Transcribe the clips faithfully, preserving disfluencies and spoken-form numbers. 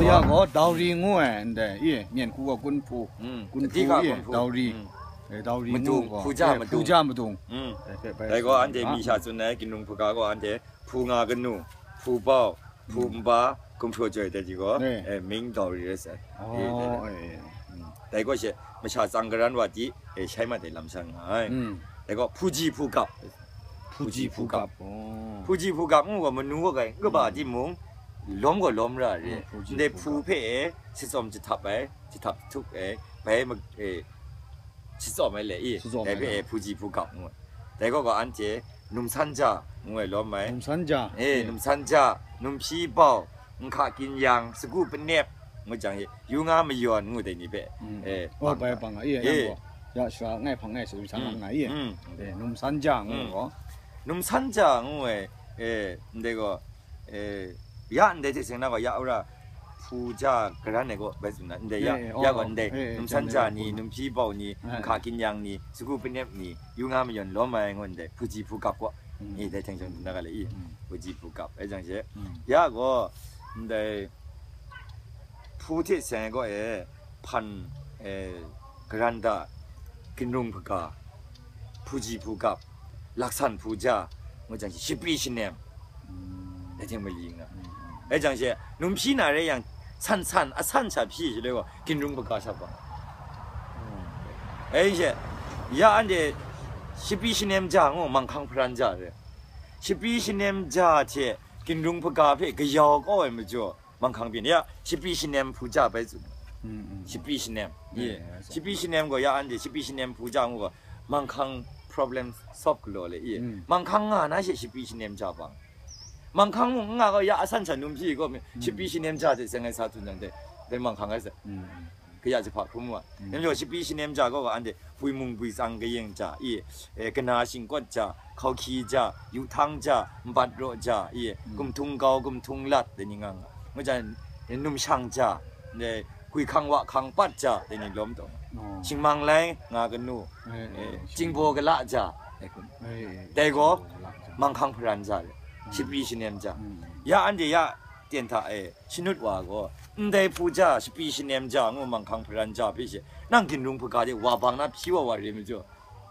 Ya gaw, dauri ngu ai, ndai, i, myen hku gaw kunhpu, mm, kunhpu, i, kunhpu, dauri, mm, eh, dauri ngu gaw, puja, eh, madung, puja madung. Mm. Eh, dai gaw, anhte mi sha tsun ai, ginrung hpaga gaw, anhte hpu nga kanu, hpu bau, hpu nba, gumhpraw joi dai ji gaw, eh, ming dauri rai sai. Oh, eh, eh. Mm. Dai gaw she, masha tsang karan wa di, eh, shai mat ai lam sha nga ai. Mm. Dai gaw, hpuji hpugap. Hpuji hpugap. Oh. Hpuji hpugap ngu gaw manu wa kai, kaba timung, lawm gaw lawm ra re. Oh, hpuji hpugap. Ndai hpu hpe e, sitsawm jahtap ai, jahtap jahtup ai, bai ma-, e, sitsawm ai le i, sitsawm ai hpe e, hpuji hpugap ngu ai. Dai gaw gaw anhte, numsan ja ngu ai lawm ai. Numsan ja. E, numsan ja, numhpyi bau, nhka kyin yang, sagu panep, ngu jang e, yu nga mayawn ngu dai ni hpe. Mm. E, oh, bai bang a, i, e, yang gaw, ya sha ngai hpang ngai sa, numsan nga i, e, numsan ja ngu gaw. Numsan ja ngu ai, e, ndai gaw, e, ya ndai hte seng na gaw, ya ura, hpu ja karan ai gaw, bai tsun na, ndai ya, e, e, ya gaw ndai, e, e, numsan ja ni, numhpyi bau ni, e, nhka kyin yang ni, sagu panep ni, yu nga mayawn lawm ai ngu ndai, hpuji hpugap gaw, mm, e, dai hteng jang tsun na ga le i, mm, hpuji hpugap, e jang she, mm, ya gaw, ndai, hpu hte seng ai gaw e, hpan, e, karan da, ginrung hpaga, hpuji hpugap, laksan hpu ja, ngu jang she, shapri shanem, mm, dai hte mali nga. Mm, mm. Rai jang she, numhpyi na rai yang, san san, asan sha hpyi shaloi gaw, ginrung hpaga sha bang. Mm. Rai she, ya anhte, shapri shanem ja ngu, manghkang hparan ja re. Shapri shanem ja hte, ginrung hpaga hpe kayau kau ai majaw, manghkang byin, ya, shapri shanem hpu ja bai tsun. Mm, mm. Shapri shanem. Ya, ye. Ya, ya, shapri shanem gaw ya anhte, shapri shanem hpu ja ngu gaw, manghkang problem solve galaw le, ye. Mm. Manghkang nga na she shapri shanem ja bang. Manghkang mung n nga gaw ya asan sha numhpyi gaw, mm, shapri shanem ja hte seng ai sa tsun jang de, dai manghkang ai sa. Mm, mm. Kaya jahpa hkrum wa. Mm. Ning majaw shapri shanem ja gaw, anhte bwi mung bwi tsang kayeng ja, i, e, kana shingkawt ja, hkauhkyi ja, yuhtang ja, nbat raw ja, i, mm, gumhtung gau, gumhtung lat, dai ni nga nga. Ngu jan, e, numshang ja, e, gwi hkang wa hkang pat ja, dai ni lawm taw. Oh. Shingmang lai nga kanu, e, e, e, shingmang. Chingbaw gala ja, e, kun. E, e, dai gaw, chingbaw gala ja. Manghkang hparan ja, mm, shapri shanem ja. Mm. Ya anhte ya, ten hta e, shanut wa gaw, ndai hpu ja, shapri shanem ja ngu manghkang hparan ja hpe she, nang ginrung hpaga de wa bang na hpyi wa wa re majaw,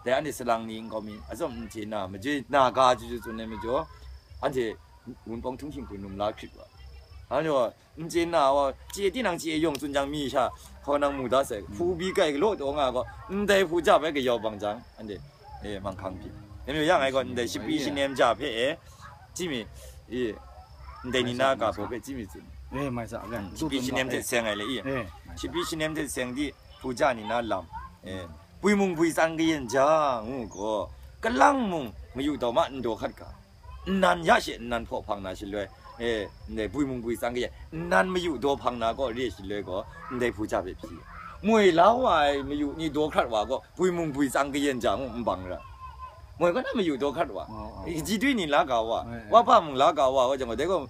dai anhte salang ni nkau mi, atsawm n chye na, majoi na ga chyu chyu tsun ai majaw, anhte wunpawng htung hking hku num la hkrit wa. Anhte gaw, n chye na wa, chye tinang chye yawng tsun jang mi sha, hkaw nang mu da sai, hpu bi kai galaw taw nga gaw, ndai hpu ja bai kayau bang jang, anhte, e, manghkang pyi. Dai majaw ya ngai gaw, ndai shapri shanem ja hpe e, Chimi, e, ndai ni na ga baw hpe chimi tsun. E, mai sa, mm, shapri shanem hte seng ai le i. E, mai sa. Shapri shanem hte seng di, hpu ja ni na lam. E, bwi mung bwi tsang kayin ja ngu gaw, kalang mung mayu daw ma n daw hkat ga. Nnan ya she nnan hpaw hpang na shaloi, e, ndai bwi mung bwi tsang kayin, nnan mayu daw hpang na gaw re shaloi gaw, ndai hpu ja hpe hpyi. Moi la wa ai mayu ni daw hkrat wa gaw, bwi mung bwi tsang kayin ja ngu n bang ra. Moi kaw na mayu daw hkrat wa. Oh, oh. Kaji dwi ni la ga wa. Eh, eh. Wa pa mung la ga wa, wa jang gaw, dai gaw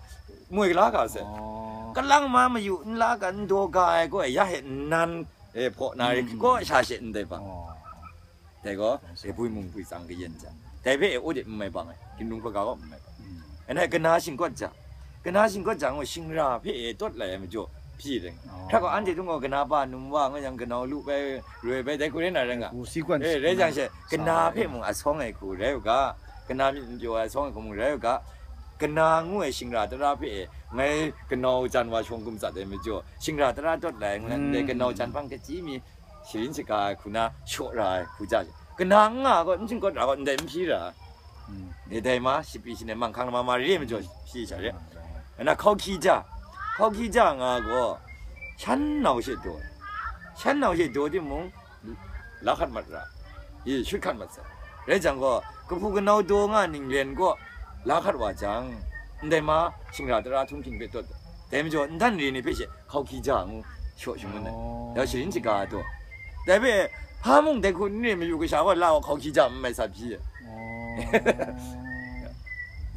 moi la ga sai. Oh. Kalang ma mayu n la ga, n daw ga ai gaw, ya he nnan, e, hpaw na ri, mm, kaw sha she ndai bang. Oh. Dai gaw, e, bwi mung bwi tsang kayin ja. Dai hpe e audit n mai bang ai. Ginrung hpaga gaw n mai bang. Mm. Anhte kana shingkawt ja. Kana shingkawt ja ngu shingra hpe e tawt lai ai majaw hpyi ring. Oh. Hkra gaw anhte htung gaw kana pa num wa ngu yang kanau lu bai, roi bai, dai hku rai na rai nga. Hku si kwan, eh, rai jang she, kana hpe mung asawng ai hku rai u ga, kana myit n pyaw ai asawng ai hku mung rai u ga, kana ngu ai shingra tara hpe e, ngai kanau jan wa shawng gum tsat ai majaw, shingra tara tawt lai ngu, mm, ndai kanau jan hpang kachyi mi, sharin shaga ai hku na shaw ra ai hku ja she, kana n nga gaw, n shingkawt ra gaw, ndai n hpyi ra. Mm. Dai dai ma, shapri shanem, manghkang lama ma re ai majaw hpyi sha re. Ana hkau hkyi ja, hkau hkyi ja nga gaw, shan nau she daw ai. Shan nau she daw timung, la hkat mat ra, i, shut hkat mat sai. Rai jang gaw, kahpu kanau daw nga ninglen gaw, la hkat wa jang, ndai ma, shingra tara htung hking hpe tawt, dai majaw, ndan re ni hpe she, hkau hkyi ja ngu shaw shangun ai. Oh. Ya sharin shaga ai daw. Dai hpe, hpa mung dai hku n re mayu kasha gaw la wa hkau hkyi ja n mai sa hpyi ai. Oh.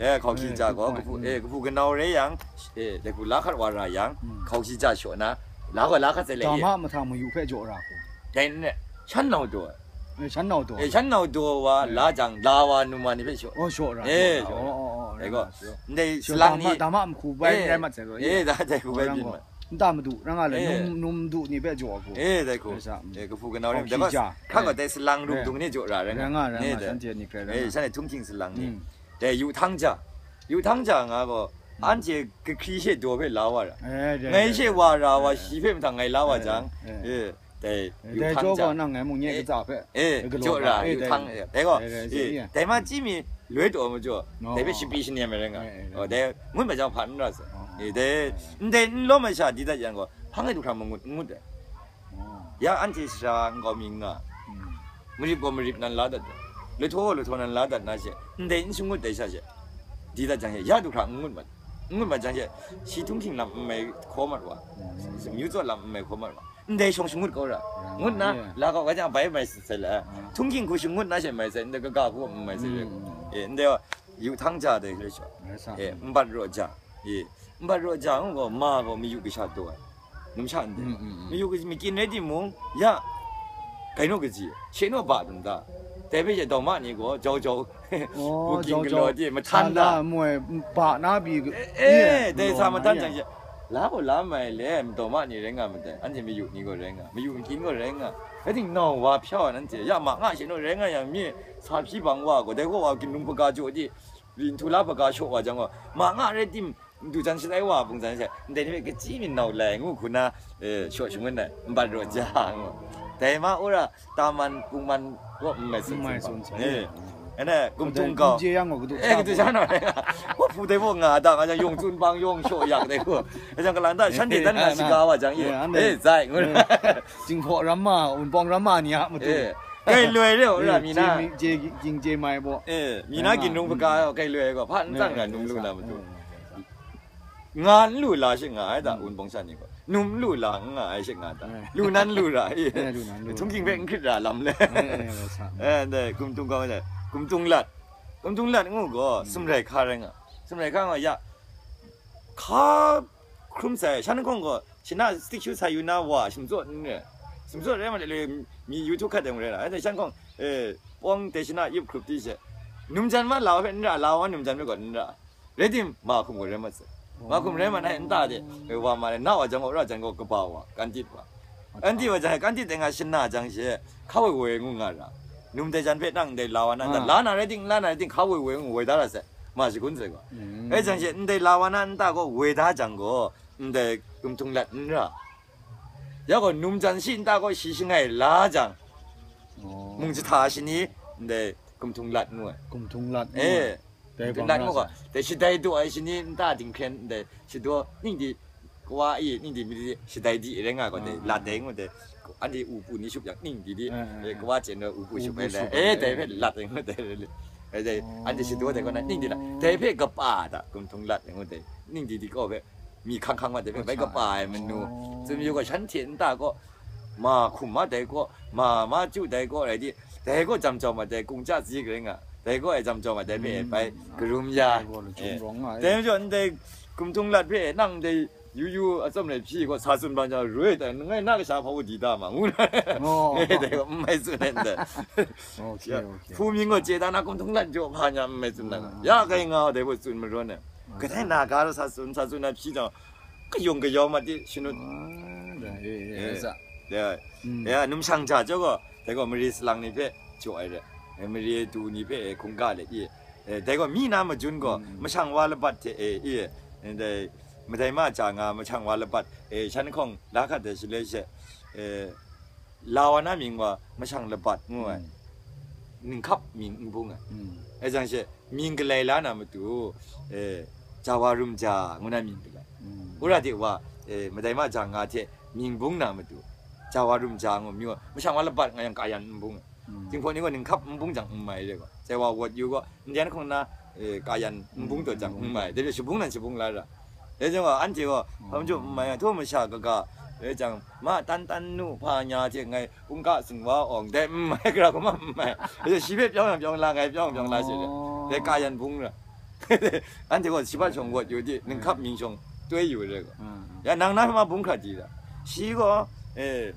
Eh, hkau hkyi ja gaw, eh, good point, kahpu, mm, eh, kahpu kanau rai yang, eh, dai hku la hkat wa ra yang, mm, hkau hkyi ja shaw na, la gaw la hkat sai le, dama mahtang mayu hpe jaw ra hku. Dai n rai, shan nau daw ai. Eh, shan nau daw. Eh, shan nau daw wa, eh, la jang, la wa, num wa ni hpe shaw. Oh, shaw ra, eh, shaw ra. Shaw ra. Oh, oh, oh, dai gaw, shaw. Ndai shaw salang dama, ni, dama mahku bai, eh, rai mat sai gaw, eh, eh, da, dai hku bai byin mat. Nta madu, rang nga le, eh, num, num du ni hpe jaw ai hku. Eh, dai hku. Rai sa, mm. Eh, kahpu kanau rai, hkawhkyi dai hpa, ja, hkang gaw, eh, dai salang rung, eh, dung ni jaw ra, rai nga, rai nga, rai nga, rai nga, shanhte ni hkrai rai, eh, nga, shanhte htunghking salang ni. Mm. Dai yuhthang ja. Yuhthang ja nga gaw, mm, anhte kahkri she daw hpe la wa ra. Eh, dai, ngai dai, she dai, wa ra wa, eh, shi hpe mahtang ngai la wa, eh, jang, eh, eh, dai, eh, dai yuhthang jaw ja gaw nang ngai mung nye, eh, kaza hpe, eh, galaw jaw ra, eh, yuhthang, dai, eh, dai gaw, dai, dai, eh, dai, dai ma chyi mi, loi taw majaw, oh, dai hpe shapi shanem ai rai nga. Eh, eh, oh, dai ngut ma jang hpa n ra sai. Oh, eh, dai, eh, ndai n lawm ai sha di dat yang gaw, hpang ai du hkra mangut n ngut ai. Oh. Ya anhte sara nkau mi n nga. Hmm. Marip gaw marip nan la dat ai. Lahtaw gaw lahtaw nan la dat na she, ndai n shangut dai sha she, di dat jang she, ya du hkra n ngut mat. N ngut mat jang she, shi htunghking lam n mai hkaw mat wa. Hmm. Myu tsawt lam n mai hkaw mat wa. Ndai shawng shangut kau ra. Ya, ngut na, ya, la kau ga jang bai mai sai la. Ah. Htunghking hku shangut na she mai sai, ndai kaga hku n mai sai le. Hmm. Eh, ndai yuhthang ja dai le shaw. Rai sa. Eh, nbat raw ja. Eh, nbat raw ja ngu gaw, ma gaw mayu kasha taw ai. Numsha ndai. Mm, mm, mm. Mayu kaji, makyin rai timung, ya, gainu kaji, she naw ba dum da. Dai hpe she dawma ni gaw, jau jau, oh, bukyin jau jau galaw di, mahtan da. Sa la moi, ba na pyi, eh, eh, dai sa mahtan jang she, la gaw la mai le, dawma ni rai nga ma dai, anhte mayu ni gaw rai nga, mayu makyin gaw rai nga, rai ting nau wa hpya wa nanhte, ya ma nga she naw rai nga yang mi, sa hpyi bang wa gaw, dai gaw wa ginlung hpaga jaw di, linhtu la hpaga shaw wa jang gaw, ma nga rai tim, du jan shatai wa bung jan she, ndai ni hpe kachyi mi nau lai ngu hku na, eh, shaw shangun ai, nbat raw ja ngu. Dai ma, wora, taman, kungman, kaw n mai sun, n mai sun, eh. Anhte, kumtung kau. Kumje yang gaw, kadu, eh, kadu sha nau, eh. Wa hpu dai baw nga da, nga jang yawng tsun bang, yawng shaw yak dai hku. Nga jang kalang da, shanhte dan nga, eh, shiga wa jang, eh, eh, zai, ngu. Eh, Jinghpaw ramma, Wunpawng ramma ni a matu. Eh, kai loi re, wora, mi na. Je, je, jing je mai baw. Eh, mi na ginrung hpaga, kai loi gaw, hpa n tsang ra, num lu na matu. Eh, eh, eh. Nga n lu la she nga ai da, mm, Wunpawng sha ni gaw. Num n lu la n nga ai she nga da. Eh. Lu nan lu ra, eh. Eh, lu nan lu. Htunghking hpe n hkrit ra lam le. Eh, eh, eh, sa. Eh, ndai, kumtung kau le. Kumtung lat. Kumtung lat ngu gaw, mm, sumrai hka rai nga. Sumrai hka nga ya. Hka hkrum sai, shan hkawng gaw, shana stick shoot sai yu na wa, shimtsawt n re. Shimtsawt rai ma le, le, mi YouTube hkat dai mung rai na. Ai dai shan hkawng, eh, pawng dai shana yup hkrup di she. Num jan ma la wa hpe n ra, la wa num jan hpe gaw n ra. Rai tim, ma hkum gaw rai mat sai. Ma hkum rai mat ai nta de, e, wa ma rai, na wa jang gaw, ra jang gaw, kaba wa, kantit wa. Kantit wa jang, kantit dai nga shana jang she, hka woi woi ngu nga ra. Num dai jan hpe nang ndai la wa na, ah, la na rai ting, la na rai ting, hka woi woi ngu woi da ra sai. Ma shagun sai gaw. Mm. E jang she, ndai la wa na nta gaw woi da jang gaw, ndai kumtung lat n ra. Ya gaw, num jan shi nta gaw shi shangai la jang, oh, mung jahta shani, ndai kumtung lat ngu ai. Kumtung lat ngu ai. Eh. Dai bang lat ngu ga, dai shadai daw ai shani nta dinghkren, dai shadaw ning di, kawa ayi ning di, mi di, shadai di rai nga gaw, dai, ah, lat dai ngu dai, anhte upu ni shup yang ning di di, eh, eh, eh, eh, kawa chyen gaw upu shup ai lai, eh, dai hpe lat dai ngu dai, eh, dai, anhte shadaw dai kaw na ning di lat, dai hpe kapa da, kumtung lat dai ngu dai, ning di di kaw hpe, mi hkang hkang mat dai hpe, bai kapa ai manu, oh, tsun yu gaw, shanhte nta gaw, ma hkum ma dai gaw, ma ma chyu dai gaw rai di, dai gaw jam jau ma dai, kungja zi rai nga, dai gaw ai jam jau ma dai hpe, mm, bai karum ya. Dai gaw lachyum, eh, rawng nga ai. Dai majaw ndai kumtung lat hpe nang dai yu yu atsawm rai hpyi gaw sa tsun bang jang, roi tai, ngai na kasha hpa u di da ma, ngu na. Oh. Dai gaw n mai tsun ai ndai. Okay, ya, okay. Hpu mying gaw chye da na kumtung lat jaw hpa nya n mai tsun na. Ah. Ya kai nga dai gaw tsun marawn ai. Kadai na ga rau sa tsun, sa tsun na hpyi jang, kayung kayau mat di shanut. Ah, da, eh, eh, eh, sa. Ya, mm, ya, numshang ja jaw gaw, dai gaw mare salang ni hpe jaw ai re, eh, mare du ni hpe, eh, hkungga let i, eh, dai gaw mi na majun gaw, mm, mashang wa labat hte, eh, i, eh, dai, madai ma ja nga mashang wa labat, eh, shan hkawng la hkat ai shaloi she, eh, la wa na mying wa mashang labat ngu ai. Mm. Ninghkap mying n bung ai. Mm. Ai jang she, mying galai la na matu, eh, ja wa rum ja ngu na mying galai. Mm. Wora de wa, eh, madai ma ja nga hte mying bung na matu, ja wa rum ja ngu myu, mashang wa labat nga yang kayan n bung ai. Mm. Jinghpaw ni gaw ninghkap n bung jang n mai re gaw. Sai wa wawt yu gaw, Ndai hkawng na, eh, kayan n bung taw jang n mai, dai hpe shabung nan shabung la ra. Dai jang gaw, anhte gaw, hpa majaw n mai, htaw masha kaga, dai jang, ma tan tan nu hpa nya hte ngai, hkungga singwa awng, dai n mai, gara hku ma n mai. Dai shi hpe pyawng yang pyawng la, ngai pyawng yang pyawng la she, dai kayan bung ra. Anhte gaw, shi hpa shawng wawt yu di, ninghkap mying shawng toi yu re gaw. Ya, nang na hpe ma bung hkra di ra. Shi gaw, eh,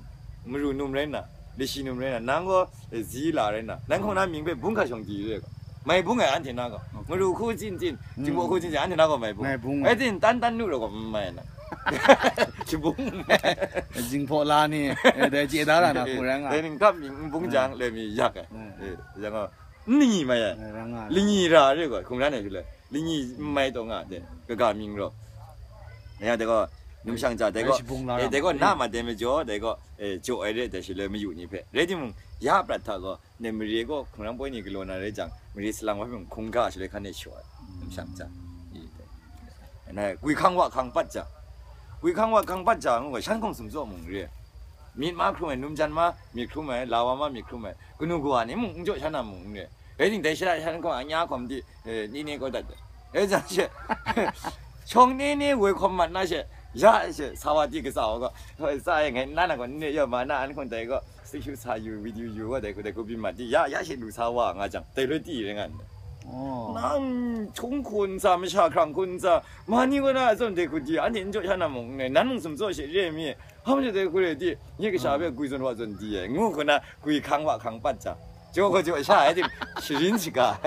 maru num rai nna, lashi num rai nna, nang gaw, eh, zi la rai nna, nang hkawng na mying hpe bung hkra shawng di re gaw. Mai bung ai anhte na gaw. Maru hku tsin tsin, Jinghpaw hku tsin tsin, anhte na gaw mai bung. Mai bung ai. Rai tim, tan tan nu rau gaw n mai na. Shibung. Jinghpaw la ni, eh, dai chye da ra na, hku rai nga. Dai ning kap mi, nbung jang, le mi yak ai. Mm. Eh, yang a, n lingi mai ai. Eh, rai nga. Lingi ra re gaw, hkungran ai shaloi. Lingi n mai taw nga de, kaga mying raw. Ya, dai gaw, numshang ja, dai gaw, shibung la eh, ra dai gaw, ma. Na ma dai majaw, dai gaw, eh, jaw ai re, dai shaloi mayu ni hpe. Rai timung, ya prat hta gaw, ne mare gaw hkungran poi ni galaw na rai jang, mare salang wa hpe mung hkungga shaloi hkan e shaw ai, numshang ja. I, dai. Na, gwi hkang wa hkang pat ja. Gwi hkang wa hkang pat ja ngu gaw, shan hkawng sumtsaw mung re. Myit ma hkrum ai, num jan ma myit hkrum ai, lawa ma myit hkrum ai, kanu kawa ni mung n jaw shan na mung n re. Rai timung, dai shara shan hkawng a nya hkawm di, eh, ni ni kaw dat. Rai jang she, shawng ni ni woi hkawm mat na she, ya she, sa wa di katsa wa gaw, sa e ngai nna na gaw, ni ni yaw ma na an hkawng dai gaw, stik shu sa yu, video yu wa dai hku, dai hku byin mat di, ya, ya she lu sa wa nga jang, dai loi ti rai nga nna. Oh. Nang htung hku n sa, masha hkrang hku n sa, ma ni kaw na a zawn dai hku di, anhte n jaw shan na mung n re, nan mung sumtsaw she re mi, hpa majaw dai hku re di, nye kasha hpe gwi zawn wa zawn di ai, ngu hku na, gwi hkang wa hkang pat jang, jaw gaw jaw sha ai tim, sharin shaga.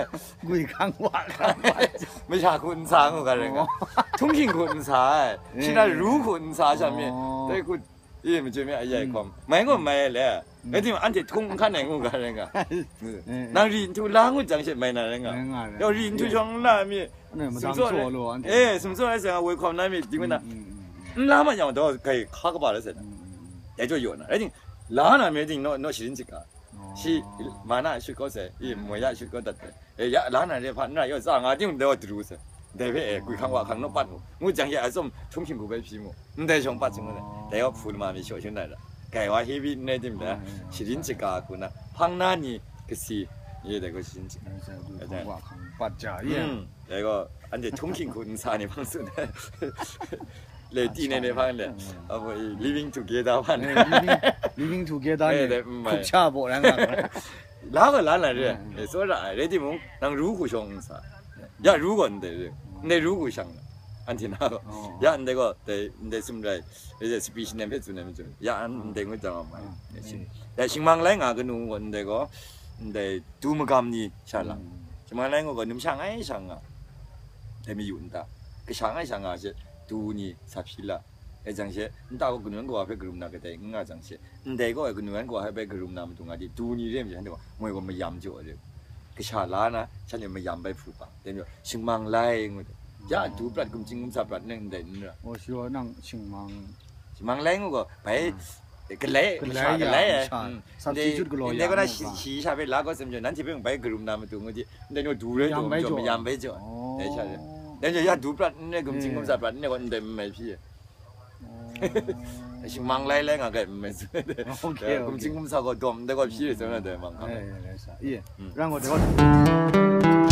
Gwi hkang wa hkang pat jang. Masha hku n sa ngu ga rai nga. Oh. Htunghking hku n sa ai. Shi na ru hku n sa sha mi. Oh. Dai hku, i, majoi mi a yai hkawm. Mai gaw mai ai le. Rai timung, anhte htung n hkan ai ngu ga rai nga. Nang ri nhtu la ngut jang she mai na rai nga. Rai nga, rai nga. Yawng ri nhtu shawng n la mi. Ne, madang sumtsaw tsaw ai, lo, anhte. Eh, sumtsaw ai sa nga woi hkawm na mi, ding na. Mm, mm, mm. N la ma yang, daw, kai hka kaba la sai na. Mm, mm, mm. Dai jaw yaw na. Rai timung, la na mi rai timung, naw, naw sharin shaga. Oh. Shi, ma na shut kau sai, i, moi ya shut kau dat sai. Eh, ya, la na re hpa, n ra yaw tsa nga ting, dai wa daru sai. Dai hpe, eh, gwi hkang wa hkang naw pat mu. Ngu jang ya, a tsawm htunghking hku bai hpyi mu. Ndai shawng pat sing ngu na. Oh. Dai wa hpu lama mi shaw shin na ra. Kai wa heavy n rai tim da. Oh, yeah. Sharin shaga hku na. Hpang na ni kasi. Ye dai gaw sharin shaga. Dai sa, gwi hkang wa hkang pat ja, ye. Mm. Dai gaw, anhte htunghking hku n sa ni hpang tsun ai. Le, ti ne ne hpang le. Mm. Apo, i, living together hpang. Eh, living, living together eh, ni dai, mm, hkup sha baw rai nga. La gaw la na re. Mm, mm. Eh, tsawra ai. Rai timung, nang ru hku shawng n sa. Ya ru gaw ndai re. Ndai ru hku shang na. Anhte na gaw. Oh. Ya ndai gaw, dai, ndai sumrai. Eh, speech nem hpe tsun ai mi tsun. Ya an ndai ngut jang a mai. Mm. Ya shing, mm, ya shingmang lai nga kanu gaw ndai gaw, ndai du magam ni sha la. Mm. Shingmang lai nga gaw numsha ngai sha nga. Dai mayu nta, kasha ngai sha nga she, du ni sa hpyi la. E jang she, nta gaw kanu yan kawa hpe karum na kadai n nga jang she, ndai gaw kanu yan kawa hpe karum na matu nga di, du ni re ai majaw, shanhte gaw moi gaw mayam jaw ai re. Kasha la na, shanhte mayam bai hpu pa. Dai majaw, shingmang lai ngu de. Ya, du prat, gumchying gumsa prat, nang ndai n ra. Oh, shi gaw nang shingmang. Shingmang lai ngu gaw, bai, ah, galai, galai masha ya, galai ai. Masha. Mm. Substitute galaw ya ngu ga. Ndai gaw na shi, shi sha hpe la gaw sem jaw, nanhte hpe bai karum na matu ngu di, ndai naw du rai mayam bai jaw, jaw, mayam bai jaw. Oh. Dai sha re. Dai jaw ya du prat n rai, gumchying gumsa prat n rai gaw, ndai n mai hpyi. Oh. Shingmang lai lai nga gai n mai su. Okay, okay. Gumchying gumsa gaw dawm ndai gaw hpyi re, sem na dai mang hkang. Eh, eh, eh, sa. Iye. Mm. Rang gaw dai gaw.